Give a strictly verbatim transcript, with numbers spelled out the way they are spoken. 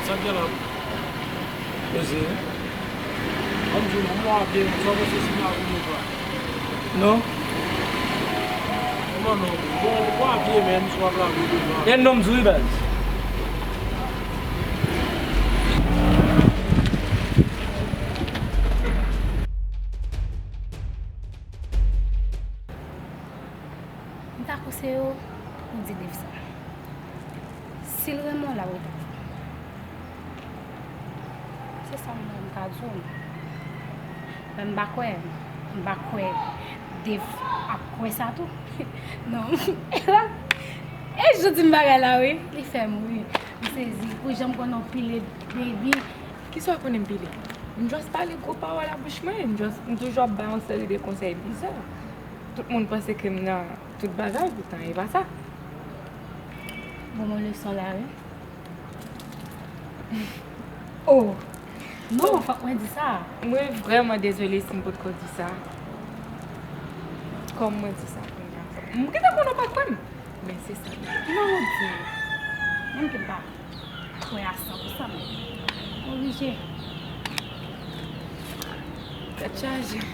Sa k gen la? Mezi. An m di w non, m wè w ap byen menm, sa w panse si m la pou m pa? Non. Kòman non? Bon, w ap byen menm, si w ap lave devan. E non m di w wi baz. M ta konseye w pou w di Dave sa. Si l renmen w, l ap rete avè w. Se sa m, m ka di w. Men m pa kwè, m pa kwè Dave ap kwè sa tou. Non. E jodi m bagay la wi, li fè m ri. M sezi pou jan m konnen w pile, baby. Kisa w konnen m pile? M just pale gwo pawòl a bouch mwen, m just, m toujou ap bay yon seri de konsèy bizar. Tout moun panse ke m nan tout bagay, poutan e pa sa. Bon, mwen leson la wi. Oh! Non, fòk mwen di sa. Mwen vrèman dezole si m potko di sa. Kòm mwen di sa kounye a. M gentan konnen w pa kwè m. Men se sa. Non, non, di. Menm ke m pa kwè a san pou san, men oblije. Tèt chaje.